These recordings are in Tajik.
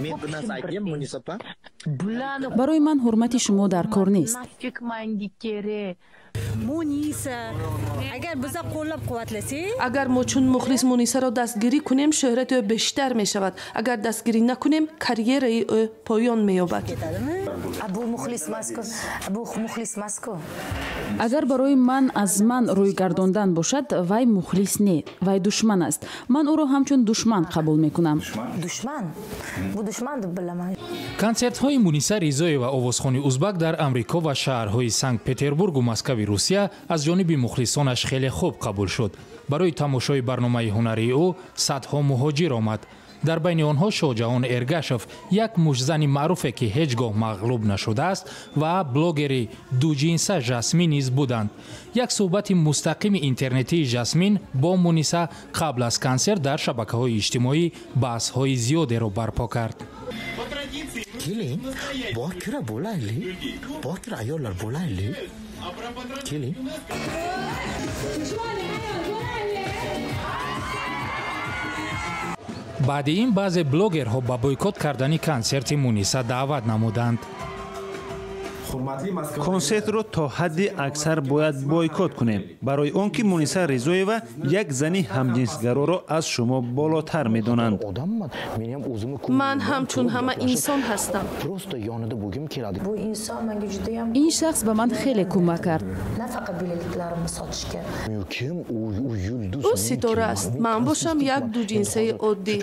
Men bir narsa aytaymi, Munisa opa? Барои ман ҳурмати шумо дар кор нест. Munisa, agar biza qo'llab-quvvatlasak, Агар мо чун мухлис Мунисаро дастгирӣ кунем, шӯҳрати ӯ бештар мешавад. Агар дастгирӣ накунем, карьераи ӯ поён меёбад. Bu muxlis emasku, bu muxlis emasku. Агар барои ман аз ман рӯй гардондан бошад, вай мухлис не, вай душман аст. Ман ӯро ҳамчун душман қабул мекунам. Dushman, bu dushman deb bilaman. Консертҳои Муниса Ризоева, овозхони узбак, дар Амрико ва шаҳрҳои Санкт Петербургу Москави Русия аз ҷониби мухлисонаш хеле хуб қабул шуд. Барои тамошои барномаи ҳунарии ӯ садҳо муҳоҷир омад. Дар байни онҳо Шоҳҷаҳон Эргашев, як муштзани маъруфе, ки ҳеҷ гоҳ мағлуб нашудааст, ва блогери дуҷинса Жасмин низ буданд. Як суҳбати мустақими интернетии Жасмин бо Муниса қабл аз консерт дар шабакаҳои иҷтимоӣ баҳсҳои зиёдеро барпо кард. Keling, bokira bo'laylik, bokira ayollar bo'laylik. Keling. Баъди ин баъзе блогерҳо ба бойкот кардани консерти Муниса даъват намуданд. Консертро то ҳадди аксар бояд бойкот кунем, барои он ки Муниса Ризоева як зани ҳамҷинсгароро аз шумо болотар медонанд. Odamman, men ham o'zimni Ман ҳамчун ҳама инсон ҳастам. Просто yonida bo'lgim keladi. Bu inson menga judayam Ин шахс ба ман хеле кӯмак кард. Nafaqat biletlarimni sotishga. Kim u, u yulduz. Ӯ ситора аст, ман бошам як дуҷинсаи оддӣ.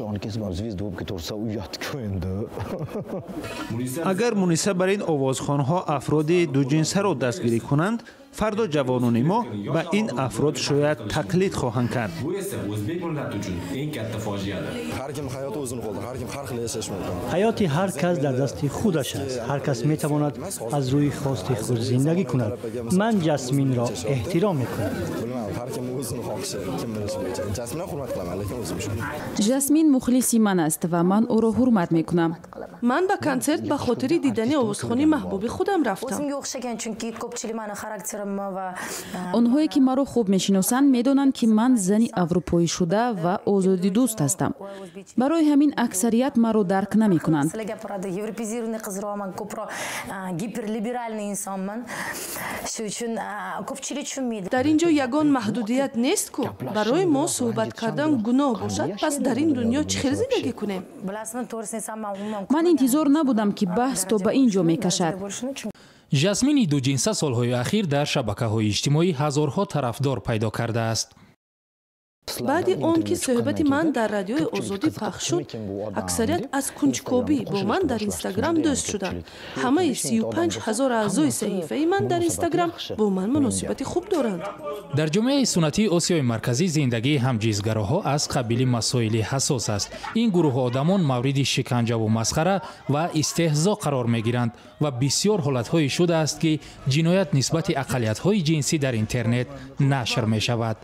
Звезда bo'lib ketaversa, uyatku endi. Агар Муниса бар ин овозхонҳо афроди дуҷинсаро дастгирӣ кунанд, фардо ҷавонони мо ба ин афрод шояд тақлид хоҳанд кард. Bu esa o'zbek millati uchun eng katta fojiadir. Har kim hayoti o'zini qo'lida, har kim har xil yashashi mumkin. Ҳаёти ҳар кас дар дасти худаш аст. Ҳар кас метавонад аз рӯи хости худ зиндагӣ кунад. Ман Ҷасминро эҳтиром мекунам. Bilmadim, har kim o'zini xohishi, kim bilishi bo'yicha. Jasminni hurmat qilaman, lekin o'zim uchun. Жасмин мухлиси ман аст ва ман ӯро ҳурмат мекунам. Ман ба консерт ба хотири дидани овозхони маҳбуби худам рафтам. O'zimga o'xshagan, chunki ko'pchilik mani xarakterimni va Онҳое, ки маро хуб мешиносанд, медонанд, ки ман зани аврупоишуда ва озодидӯст ҳастам. Барои ҳамин аксарият маро дарк намекунанд. Sizlar gapiradi, европеизированный qizroqman, ko'proq гиперлиберальный insonman. Shu uchun ko'pchilik tushunmaydi. Дар ин ҷо ягон маҳдудият нест ку. Барои мо суҳбат кардан гуноҳ бошад, пас дар ин дунё чӣ хел зиндагӣ кунем? Bilasizmi, to'g'risini aytsam, man umuman Ман интизор набудам, ки баҳс то ба ин ҷо мекашад. Жасмини дуҷинса солҳои ахир дар шабакаҳои иҷтимоӣ ҳазорҳо тарафдор пайдо кардааст. Баъди он ки суҳбати ман дар Радиои Озодӣ пахш шуд, аксарият аз кунҷкобӣ бо ман дар Инстаграм дӯст шуданд. Ҳамаи 35 000 аъзои саҳифаи ман дар Инстаграм бо ман муносибати хуб доранд. Дар ҷомеаи суннатии Осиёи Марказӣ зиндагии ҳамҷинсгароҳо аз қабили масоили ҳассос аст. Ин гурӯҳ одамон мавриди шиканҷаву масхара ва истеҳзо қарор мегиранд ва бисёр ҳолатҳое шудааст, ки ҷиноят нисбати ақаллиятҳои ҷинсӣ дар интернет нашр мешавад.